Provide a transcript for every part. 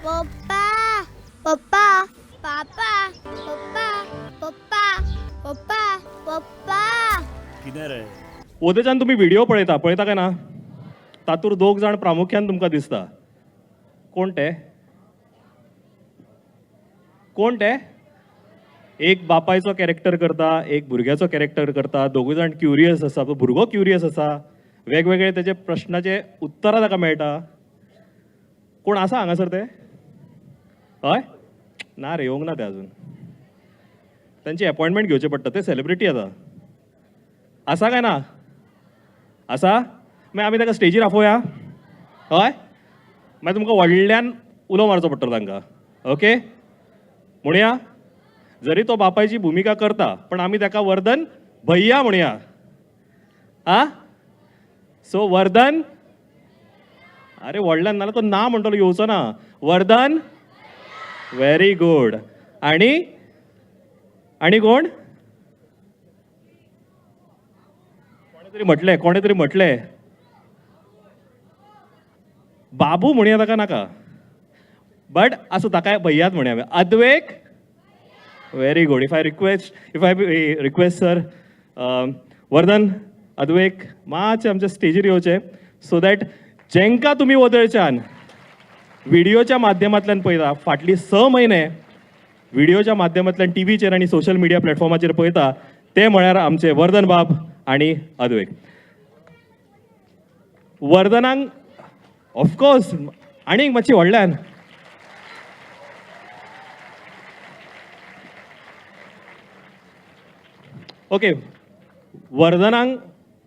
पप्पा, पप्पा, पापा, पप्पा, पप्पा, पप्पा, पप्पा. कितें रे? ओदेच्यान तुमी व्हिडिओ पळयता, पळयता काय ना? तातूर दोग जाण प्रामुख्यान तुमकां दिसता. कोण ते? कोण ते? एक बापायचो कॅरेक्टर करता, एक भुरग्याचो कॅरेक्टर करता. दोगूय जाण क्युरियस आसा. तो भुरगो क्युरियस आसा, वेगवेगळे तेजे प्रश्नाचे उत्तरां ताका मेळटा. कोण आसा हांगासर ते? हय, ना रे, येवंक ना ते अजून. तांची एपॉयंटमेंट घेवची पडटा, ते सेलिब्रिटी आतां. आसा काय ना? आसा? मागीर आमी ताका स्टेजीर आपोवया. हय, मागीर तुमकां व्हडल्यान उलो मारचो पडटलो तांकां. ओके म्हणया, जरी तो बापायची भुमिका करता पण आमी ताका वर्धन भैया म्हणया. आ, सो वर्धन, अरे व्हडल्यान, नाल्यार तो ना म्हणटलो, येवचो ना. Vardhan, very good. आणि आणि कोण? कोणे तरी म्हटलें, कोणे तरी म्हटलें बाबू म्हणया ताका नाका, बट आसूं, ताका भैयात म्हणया आमी. Advek, very good. If I request sir, Vardhan, Advek मातशें आमच्या स्टेजीर येवचें, सो that जेंकां तुमी वदळच्यान व्हिडिओच्या माध्यमांतल्यान पळयता, फाटली 6 म्हयने व्हिडिओच्या माध्यमांतल्यान टीव्हीचेर आनी सोशल मिडिया प्लॅटफॉर्माचेर पळयता, ते म्हळ्यार आमचे वर्धन बाब आनी अद्वेक. वर्धनाक ऑफकोर्स आनीक मातशी व्हडल्यान. ओके, वर्धनाक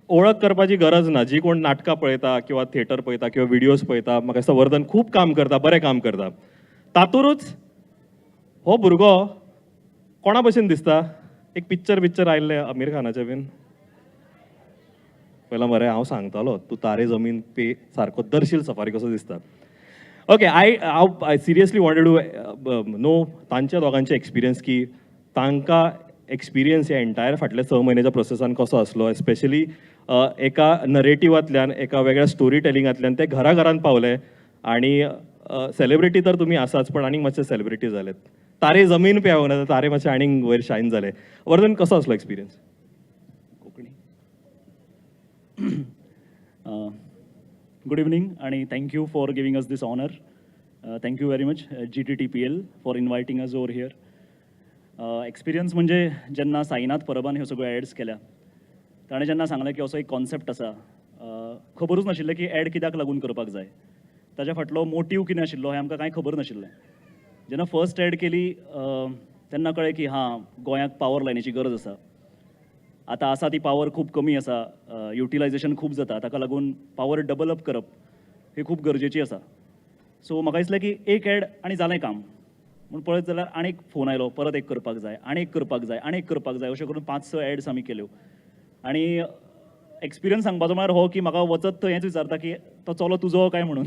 ओळख करपाची गरज ना. जी कोण नाटकां पळयता किंवा थिएटर पळयता किंवा व्हिडियोज पळयता, म्हाका दिसता वर्धन खूब काम करता, बरें काम करता. तातूरूच हो भुरगो कोणा भशेन दिसता? एक पिक्चर पिक्चर आयिल्लें आमीर खानाचें बीन पयला मरे, हांव सांगतालो तूं तारे जमीन पे सारको दर्शील सफारी कसो दिसता. ओके, I हांव I seriously wanted to know तांच्या दोगांचे एक्सपिरियन्स, की तांकां एक्सपिरियन्स ह्या एंटायर फाटल्या 6 म्हयन्याच्या प्रोसेसान कसो आसलो, एस्पेशली एका नरेटिवांतल्यान, एका वेगळ्या स्टोरी टेलिंगांतल्यान ते घरा घरान पावले. आनी सेलिब्रिटी तर तुमी आसाच, पण आनीक मातशे सेलिब्रिटी जाले. तारे जमीन पे ना, तारे मातशे आनीक वयर शायन जाले. वर्धन, कसो आसलो एक्सपिरियन्स? कोंकणी. गुड इवनिंग आणि thank you for giving us this honour. Thank you very much GTTPL for inviting us over here. Experience म्हणजे जेन्ना साईनाथ परबान ह्यो सगळ्यो एड्स केल्या, ताणें जेन्ना सांगलें की असो एक कॉन्सेप्ट आसा, खबरूच नाशिल्लें की एड कित्याक लागून करपाक जाय, ताच्या फाटलो मोटीव कितें आशिल्लो हें आमकां कांय खबर नाशिल्लें. जेन्ना फर्स्ट एड केली तेन्ना कळ्ळें की हां, गोंयाक पावर लायनीची गरज आसा. आतां आसा ती पावर खूब कमी आसा, युटिलायझेशन खूब जाता, ताका लागून पावर डबल अप करप ही खूब गरजेची आसा. सो म्हाका दिसलें की एक एड आनी जालें काम. म्हूण पळयत जाल्यार आनीक फोन आयलो, परत एक करपाक जाय, आनी एक करपाक जाय, आनी एक करपाक जाय, अशें करून 5-6 एड्स आमी केल्यो. आनी एक्सपिरियन्स सांगपाचो म्हळ्यार हो की म्हाका वचत थंय हेंच विचारता की तो चलो तुजो काय म्हणून.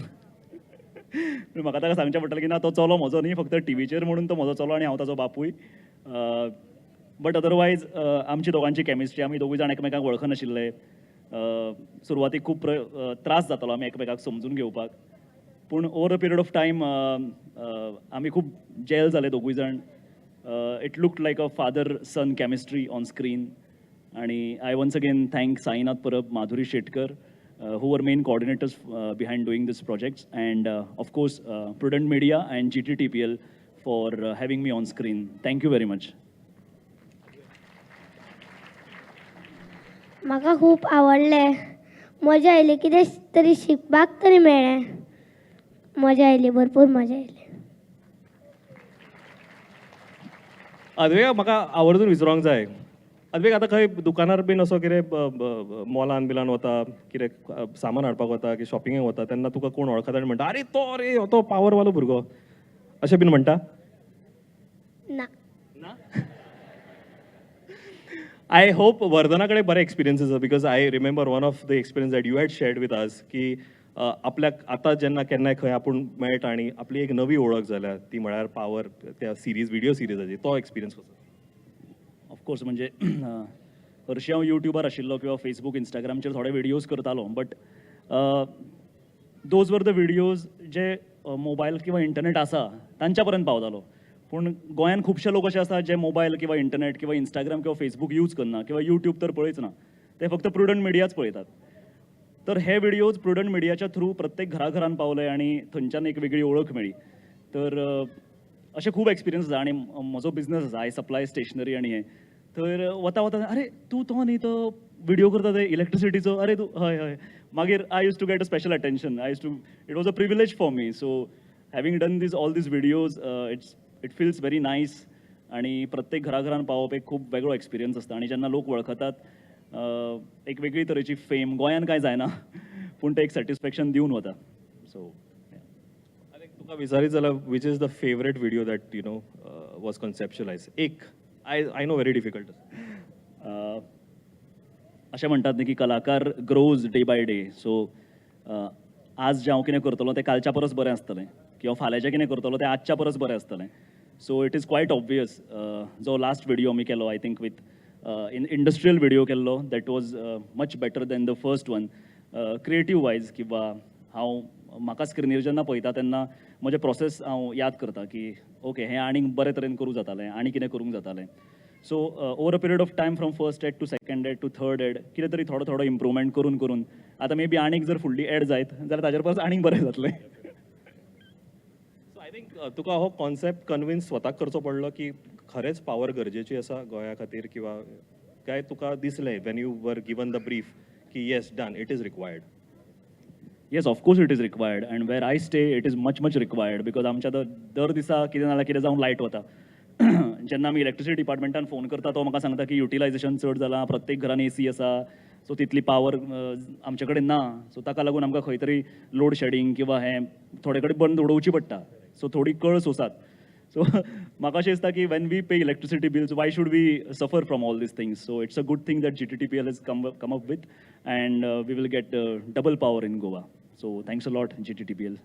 म्हाका ताका सांगचें पडटलें की ना, तो चलो म्हजो न्ही, फक्त टिवीचेर म्हणून तो म्हजो चलो आनी हांव ताजो बापूय. बट अदरवायज आमची दोगांची केमिस्ट्री, आमी दोगूय जाण एकमेकांक वळखनाशिल्ले. सुरवातीक खूब त्रास जातालो आमी एकमेकाक समजून घेवपाक, पूण over a period of time आमी खूब जेल जाले दोगूय जाण. It looked like a father son chemistry on screen. आनी I once again thank Sainath Parab, Madhuri Shetkar, who were main coordinators behind doing this projects, and of course Prudent Media and GTTPL for having me on screen. Thank you very much. म्हाका खूब आवडलें, मजा आयली, कितें तरी शिकपाक तरी मेळ्ळें. मजा आयली, भरपूर मजा आयली. अद्वेक, म्हाका आवर्जून विचारूंक जाय, अद्वेक, आतां खंय दुकानार बीन असो कितें मॉलान बिलान वता, कितें सामान हाडपाक वता की शॉपिंगेक वता, तेन्ना तुका कोण वळखता आनी म्हणटा, अरे तो रे तो पावरवालो भुरगो, अशें बीन म्हणटा? ना. I hope वर्धना कडेन बरे एक्सपिरियन्स आसा, because I remember one of the experience that you had shared with us की आपल्याक आतां जेन्ना केन्नाय खंय आपूण मेळटा आनी आपली एक नवी ओळख जाल्या, ती म्हळ्यार पावर त्या सिरीज, व्हिडियो सिरीजाची, तो एक्सपिरियन्स कसो? ऑफकोर्स, म्हणजे हरशीं हांव युट्यूबार आशिल्लो किंवा फेसबूक, इंस्टाग्रामचेर थोडे व्हिडियोज करतालो, but those were the videos J mobile किंवा इंटरनेट आसा तांच्या पर्यंत पावतालो. पूण गोंयान खुबशे लोक अशे आसात जे मोबायल किंवा इंटरनेट किंवा इंस्टाग्राम किंवा फेसबूक यूज करना किंवा यूट्यूब तर पळयच ना, ते फक्त प्रुडंट मिडियाच पळयतात. तर हे व्हिडिओज प्रुडंट मिडियाच्या थ्रू प्रत्येक घराघरान पावले आनी थंयच्यान एक वेगळी ओळख मेळ्ळी. तर अशे खूब एक्सपिरियन्स आसा. आनी म्हजो बिजनस आसा, I supply stationery आनी हें. तर वता वता, "अरे, तूं तो न्ही तो व्हिडिओ करता ते इलेक्ट्रिसिटीचो? अरे तूं, हय हय." मागीर I used to get a special attention. I used to it was a privilege for me. So having done this all these videos, it feels very nice. आणि प्रत्येक घराघरान पावप एक खूब वेगळो एक्सपिरियन्स आसता आनी जेन्ना लोक वळखतात, एक वेगळी तरेची फेम. गोंयान कांय जायना, पूण तें एक सॅटिस्फॅक्शन दिवन वता. सो आनी तुका विचारीत जाल्यार, which is the favourite video that was conceptualize? एक, I know, very difficult. अशें म्हणटात न्ही की कलाकार grows day by day. So आज जें हांव कितें करतलो तें कालच्या परस बरें आसतलें किंवा फाल्यांचें कितें करतलो तें आजच्या परस बरें आसतलें. So it is quite obvious, जो लास्ट व्हिडिओ आमी केलो, I think with in industrial video केल्लो, that was much better than the first one, creative wise. किंवा हांव म्हाका स्क्रिनीर जेन्ना पळयता तेन्ना म्हजें प्रोसेस हांव याद करता की ओके, हें आनीक बरे तरेन करूं जातालें आनी कितें करूंक जातालें. So over a period of time, from first ad to second ad to third ad, कितें तरी थोडो थोडो इम्प्रूवमेंट करून करून आतां मे बी आनीक जर फुडली एड जायत जाल्यार ताजेर परस आनीक बरें जातलें. सो I think तुका हो कॉन्सेप्ट कन्विन्स स्वताक करचो पडलो की खरेंच पावर गरजेची आसा गोंया खातीर, किंवा काय तुका दिसलें when you were given the brief की yes, done, it is required? Yes, of course it is required, and where I stay, it is much, much required, because आमच्या दर दिसा कितें ना जाल्यार कितें जावन लायट वता. जेन्ना आमी इलेक्ट्रिसिटी डिपार्टमेंटान फोन करता, तो म्हाका सांगता की युटिलायझेशन चड जालां, प्रत्येक घरान एसी आसा, सो तितली पावर आमचे कडेन ना. सो ताका लागून आमकां खंय तरी लोड शेडींग किंवा हें थोडे कडेन बंद उडोवची पडटा. सो थोडी कळ सोंसात. सो म्हाका अशें दिसता की when we pay electricity bills, why should we suffer from all these things? So it's a good thing that GTTPL has come up with, and we will get double power in Goa. So thanks a lot, GTTPL.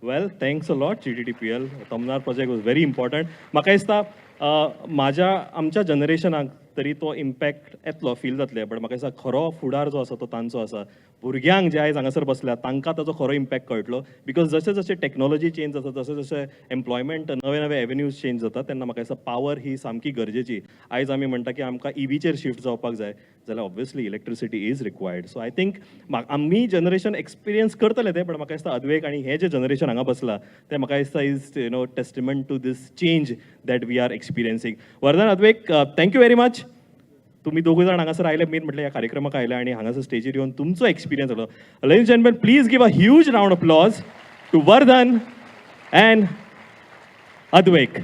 Well, thanks a lot, GTTPL. Tamnar project was very important. म्हाका दिसता म्हाज्या आमच्या जनरेशनाक तरी तो impact येतलो, feel जातले, but म्हाका दिसता खरो फुडार जो आसा तो तांचो आसा. भुरग्यांक जे आयज हांगासर बसल्या तांकां ताचो खरो इम्पॅक्ट कळटलो, because जशें जशें टॅक्नॉलॉजी चेंज जाता, जशें जशें एम्प्लॉयमेंट, नवे नवे एवेन्यूज चेंज जाता, तेन्ना म्हाका दिसता पावर ही सामकी गरजेची. आयज आमी म्हणटा की आमकां इवीचेर शिफ्ट जावपाक जाय जाल्यार obviously electricity is required. So I think आमी जनरेशन एक्सपिरियन्स करतले ते, बट म्हाका दिसता अद्वेक आनी हें जें जनरेशन हांगा बसलां तें म्हाका दिसता is testament to this change that we are experiencing. Vardhan, Advek, thank you very much. तुम्ही दोघ जाण हांगासर आयले, मेन म्हटल्यार ह्या कार्यक्रमाक आयले आनी हांगासर स्टेजीर येवन तुमचो एक्सपिरियन्स जालो. Ladies gentlemen, please give a huge round of applause to Vardhan and Advek.